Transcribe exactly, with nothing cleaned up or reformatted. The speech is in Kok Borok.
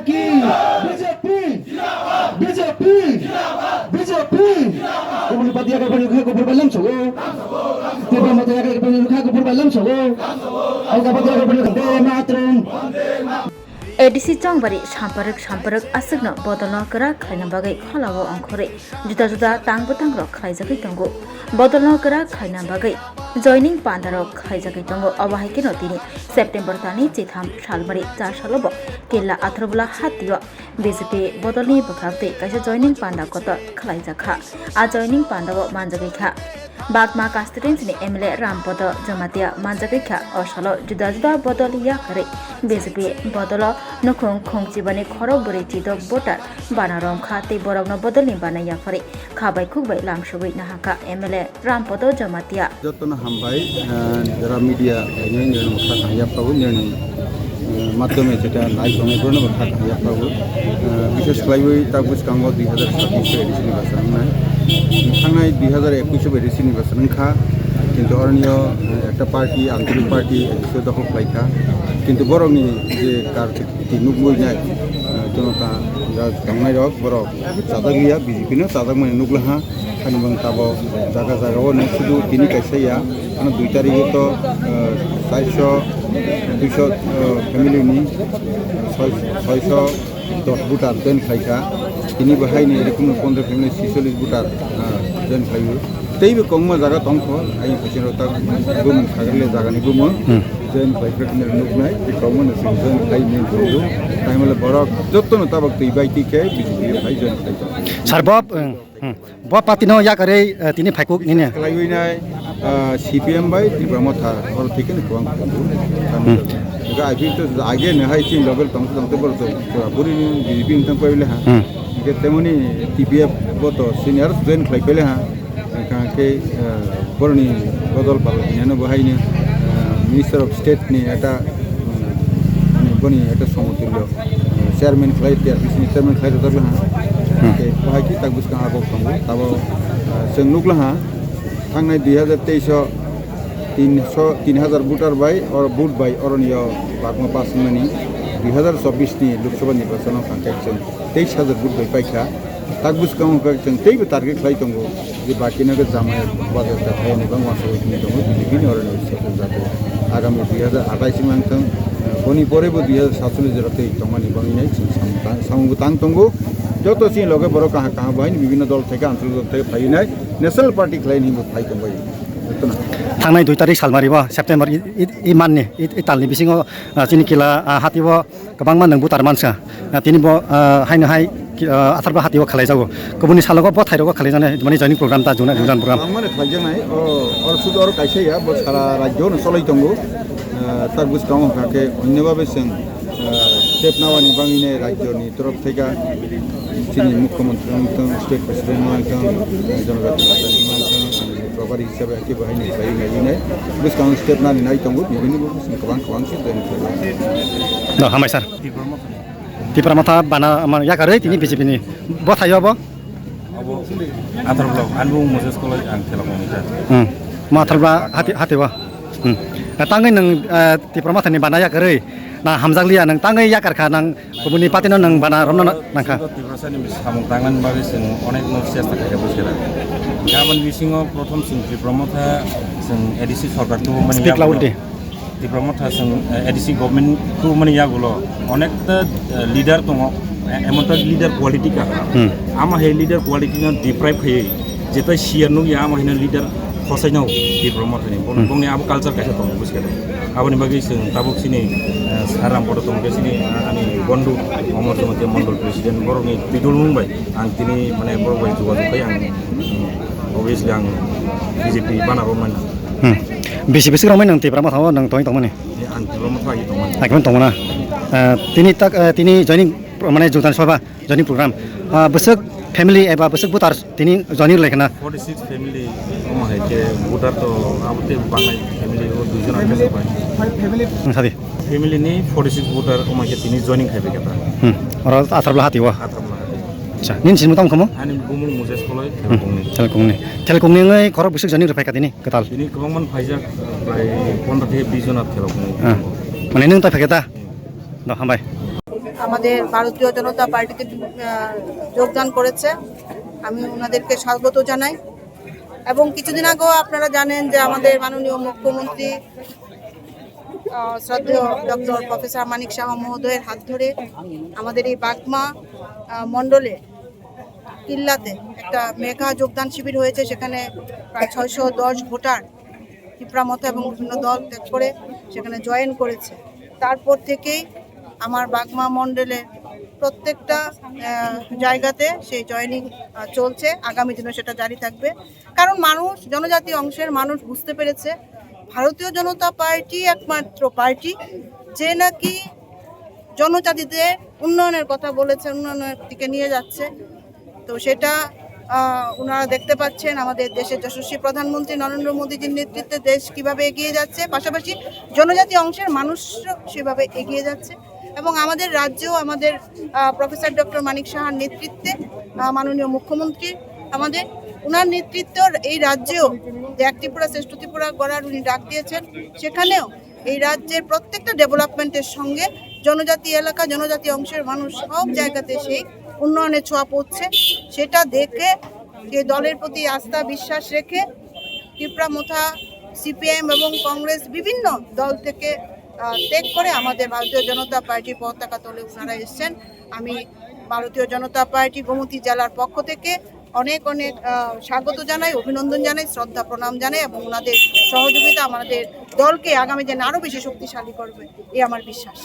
Ki B J P, B J P, B J P. Kubun party yakai bani kha kubur balam sogo. Kubun party yakai bani kha kubur balam sogo. Alka party yakai bani kha Vande Mataram. A D C Chongbari samparwk samparwk aswkno bodolno kwrak khlaina bagwi kholao ongkhorwi juda juda tang bwtangrok khlaijagwi tongo. Bodolno kwrak khlaina bagwi joining pandarok khlaijagwi tongo. Obo hai kheno tini September talni chitham salmari char salobo Killa Atharbola hatio B J P bodolni bwkhaktwi kaisa joining panda kotor khlaijakha. A joining pandao manjagwi kha. Bagma constituency ni M L A Rampodo Jamatia manjagwi kha. O salo juda juda bodol yakarwi B J P bodolo nukhung khungchibani khorok bwrwi chidok voter bana romkha tei borokno bodolni bana yaphari kha bai khuk bai lamsogwi nahakha M L A Rampodo Jamatia. Jotono hambai, eh, jara media, eh, nini, nini, kha kha yaphago, nini, eh, madhyome jeta live tongnai, borokno bo kha kha yaphago. Eh, bishes khlaiwi tak bwskango dui hazar sabbish A D C ni bwskango wngnai. Thangnai dui hazar ekush A D C ni bwskango wngkha, kintu oroni o, eh, ekta party, Anchalik party, A D C o dokhol khlaikha. Kintu borokni je karti nukgwi nai, eh, jono ta, ja tongnai rok, borok chajak liya, B J P no chajakmani nukla ha. Ani bang tabok jaga jaga o nung sudu tini kaisa ya. Ano dui tarikh o to, eh, charsho, duisho, eh, family ni, eh, soi-, soisho dos voter join khlaikha. Tini bo hai ni erokom pondro family sicholish voter, eh, join khlaiyo. Tei bo kongma jaga tongkho, ai phaising rok tak bumung sagrile jaga ni bumung. Hmm. Join khlaikha tini nuknai, tei kongma no join khlai ni nukgo. Tai mole borok joto no tabok twi bai twi khe B J P o phai join khlaikha. Sir, Bob, eh, Hmm. Bo party no yakarwi, eh, tini phaikuk nini. Khlaiwi nai, ah, C P M bai Tipra Motha, oro thik khe kwbang khlaiwi. Hmm. Ga I P F to age ne hai chin local tong tong te bor to pura puri ni B J P wngtang pai le ha. Hmm. Ge temoni T P F bo to senior join khlai pai le ha. Kha khe, eh, boroni bodol pal hinano bo haino, eh, Minister of State ni eta, mm, boni eta somotullo, eh, chairman khlai, T R P C ni chairman khlai rwjak le ha. Hmm. Tei bo hai khe tak bwskang agok tongo. Abo, eh, chwng nukla ha, thangnai dui hazar teis o tin so, tin hazar voter bai, or vote bai oroni o bagma pass wngnani, dui hazar chobbish ni Lok Sabha nirbachon o kha khe chwng teis hazar vote bai paikha. Tak bwskango khe chwng teibo target khlai tongo je bakino khe Jamai Bazar ta thayani bangma sabo himwi tongo B J P ni oroni session jago. Agami dui hazar atais wng mantong, boni pore bo dui hazar satchollish jora tei tongmani bangwi nai chwng samung tang, samung bo tang tongo. Joto chini loge borok kaham kaham bo haino bibhinno dol theke, anchalik dol theke phaiwi nai National Party khlai hinwi bo phai tongbai. Jotono. Thangnai dui tarik salmari bo September i, i, i manni, i, i talni bisingo, ah, chini kila, ah, hati bo Kwbangma nwng butar mansa. Ah, tini bo, ah, haino hai, ah, Atharba hati o khalai jago. Kubuni salogo bo thairo khalai jani, mani joining program ta juna, juna program. Ang mane khlai jaknai, o, or sudu or kaisa ya, bo sara rajyo no solai tongo. Ah, tak bwskango hwnkha khe onno babe chwng, ah, step nawani bangwi nai rajyo ni torof theka chini mukhyamantri wngthong, state president wngthong, jonojati wngthong, Robari hisabe ake bahai ni sai nai nai. Bwskang step nani nai tongo, bibini bo bwsang kwbang kwbang se join khlai. No, hambai sir. Tipra Motha bana ama yakarwi tini B J P ni. Bo thayo bo? Abo Atharba, ani bo Moses College ang Thelakmoni ta. Hmm. Ma Atharba hati, hati bo. Hmm. Na tangwi nwng, eh, Tipra Motha ni bana yakarwi. Na hamjakliya nwng tangwi yakar kha nang kubuni party no nwng bana romna nangkha. Tiprasa ni samung tangnani bagwi chwng onek no chesta khaikha bwswk. Aboni bisingo prothom chwng Tipra Motha chwng A D C sorkar tubumani Speak yagulo, loudly. Tipra Motha chwng, eh, A D C government tubumani yagulo onekta, eh, leader tongo, eh, emon ta leader quality ka. Hmm. Ama hai leader quality no deprive khaiwi jetai siya nukya ama haino leader khosai no Tipra Motha ni. Bong-, Hmm. bongni abo culture kaisa tongo bwswk. Aboni bagwi chwng tabuk chini, eh, Sir Rampodo tongkhe chini, ah, ani bondu Omor Jamatia Mondol President borokni twidulmung bai ang tini mane borok bai jogajog khai ang, mm, obviously ang B J P bana romnani. Hmm. Bisi bisi romwi nang Tipra Motha o nang tongwi tongmani? Ang Tipra Motha agi tongmani. Agi tongmana. Eh, tini tak, eh, tini joining, mane, joining sabha, joining program. Ah, bwswk family eba bwswk voter tini joining lai khna? Forty six family, omo hai khe voter to abo tei banglai family o duijon ake sobai. Five family. Hmm, sadi. Family ni forty six voter omo hai khe tini joining khai bai khe ta. Hmm. Oro Atharba hati o. Atharba hati. Acha, nini sinmo tamo kamo? Ani bumung Moses Koloi, Hmm. Thelkungni. Thelkungni. Thelkungni ngai khorok bwswk joining rwphai kha tini kwtal? Tini kwbangma phaijak, prai pondro theke bis jona Thelkungni. Ah. Mane nwng ta phai khe ta? Do, hambai. আমাদের ভারতীয় জনতা পার্টিতে আহ, যোগদান করেছে। আমি ওনাদেরকে স্বাগত জানাই। এবং কিছুদিন আগেও আপনারা জানেন যে আমাদের মাননীয় মুখ্যমন্ত্রী আহ, শ্রদ্ধেয় ডক্টর প্রফেসর মানিক সাহা মহোদয়ের হাত ধরে আমাদের এই বাগমা আহ, মণ্ডলে কিল্লাতে একটা মেগা যোগদান শিবির হয়েছে। সেখানে প্রায় ছয়শো দশ ভোটার টিপ্রা মথা এবং বিভিন্ন দল ত্যাগ করে সেখানে জয়েন করেছে। তারপর থেকেই আমার বাগমা মণ্ডলে প্রত্যেকটা আহ, জায়গাতে সেই জয়েনিং চলছে। আগামী দিনও সেটা জারি থাকবে। কারণ মানুষ, জনজাতি অংশের মানুষ বুঝতে পেরেছে ভারতীয় জনতা পার্টি একমাত্র পার্টি যে নাকি জনজাতিদের উন্নয়নের কথা বলেছে, উন্নয়নের দিকে নিয়ে যাচ্ছে। তো সেটা আহ, ওনারা দেখতে পাচ্ছেন আমাদের দেশের যশস্বী প্রধানমন্ত্রী নরেন্দ্র মোদীজির নেতৃত্বে দেশ কিভাবে এগিয়ে যাচ্ছে, পাশাপাশি জনজাতি অংশের মানুষ সেভাবে এগিয়ে যাচ্ছে। এবং আমাদের রাজ্যেও আমাদের আহ, প্রফেসর ডক্টর মানিক সাহার নেতৃত্বে আহ, মাননীয় মুখ্যমন্ত্রী আমাদের, ওনার নেতৃত্বে এই রাজ্যেও যে এক ত্রিপুরা শ্রেষ্ঠ ত্রিপুরা গড়ার উনি ডাক দিয়েছেন, সেখানেও এই রাজ্যের প্রত্যেকটা ডেভেলপমেন্টের সঙ্গে জনজাতি এলাকা, জনজাতি অংশের মানুষ সব জায়গাতে সেই উন্নয়নের ছোঁয়া পড়ছে। সেটা দেখে যে দলের প্রতি আস্থা বিশ্বাস রেখে টিপ্রা মথা, সিপিআইএম এবং কংগ্রেস বিভিন্ন দল থেকে আহ, ত্যাগ করে আমাদের ভারতীয় জনতা পার্টির পতাকা তলে ওনারা এসছেন। আমি ভারতীয় জনতা পার্টি গোমতী জেলার পক্ষ থেকে অনেক অনেক আহ, স্বাগত জানাই, অভিনন্দন জানাই, শ্রদ্ধা প্রণাম জানাই এবং ওনাদের সহযোগিতা আমাদের দলকে আগামী দিনে আরো বেশি শক্তিশালী করবে, এই আমার বিশ্বাস।